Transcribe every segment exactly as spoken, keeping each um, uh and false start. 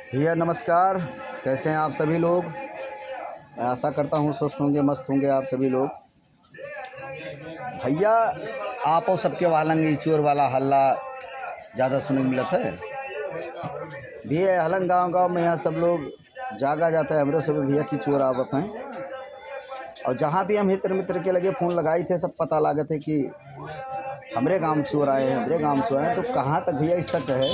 भैया नमस्कार, कैसे हैं आप सभी लोग? मैं आशा करता हूँ स्वस्थ होंगे, मस्त होंगे आप सभी लोग। भैया, आपो सबके वालंग ई चोर वाला हल्ला ज़्यादा सुने के मिलत है। भैया, हलंग गाँव गाँव में यहाँ सब लोग जागा जाता है, हमरो सब भैया कि चोर आवत हैं। और जहाँ भी हम हितर मित्र के लगे फोन लगाई थे, सब पता लागत है कि हमरे गाँव चोर आए हैं, हमरे गाँव चोर आए हैं। तो कहाँ तक भैया ई सच है,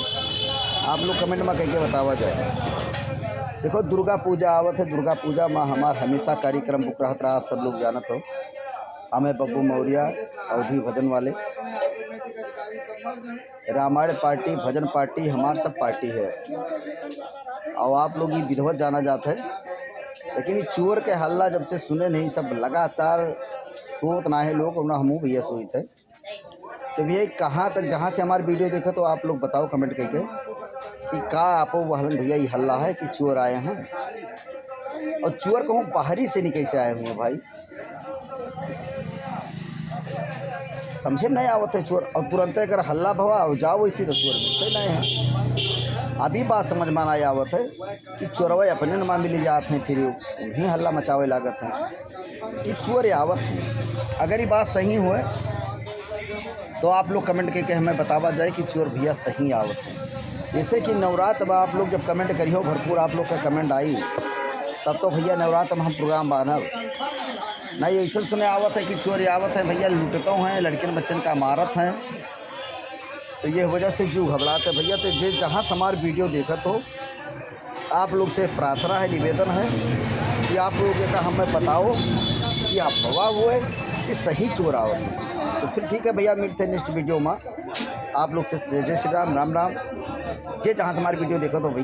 आप लोग comment में कह के बतावा जाए। देखो, दुर्गा पूजा आवत है, दुर्गा पूजा में हमार हमेशा कार्यक्रम book रहत रहा, आप सब लोग जानत हो। हमें बब्बू मौर्या, अवधी भजन वाले, रामायण party, भजन party, हमार सब party है। और आप लोग ई विधिवत जाना जात है, लेकिन ई चोर के हल्ला जब से सुने नहीं, सब लगातार सोत ना है लोग, और ना हमहू भैया सोइत है। तो भैया, कहाँ तक, जहाँ से हमार video देखे, तो आप लोग बताओ comment करके कि का आपो वहलन भैया ई हल्ला है कि चोर आए हैं, और चोर कहूँ बाहरी से नहीं कैसे आए हुए हैं भाई, समझे में नहीं आवत है चोर। और तुरंते अगर हल्ला भवा और जाओ वैसे तो चोर मिलते नहीं है। अभी बात समझ में नहीं आवत है कि चोरवा अपने नमा मिल जात हैं, फिर उन्हीं हल्ला मचावे लागत हैं कि चोर आवत हैं। अगर ये बात सही होए तो आप लोग comment करके हमें बतावा जाए कि चोर भैया सही आवत हैं। जैसे कि नवरात्र में आप लोग जब comment करियो, भरपूर आप लोग का comment आई, तब तो भैया नवरात्र में हम program बांधब। नहीं, ऐसे सुने आवत है कि चोर आवत है भैया, लूटतो हैं, लड़कियन बच्चन का मारत हैं। तो ये वजह से जीव घबरात है भैया। तो जे जहाँ से हमार video देखत हो, आप लोग से प्रार्थना है, निवेदन है कि आप लोग एका हमें बताओ कि अफवाह हुए कि सही चोर आवत है। तो फिर ठीक है भैया, मिलते हैं next video में। आप लोग से जय श्री राम, राम राम। जे जहाँ से हमारी video देखत हो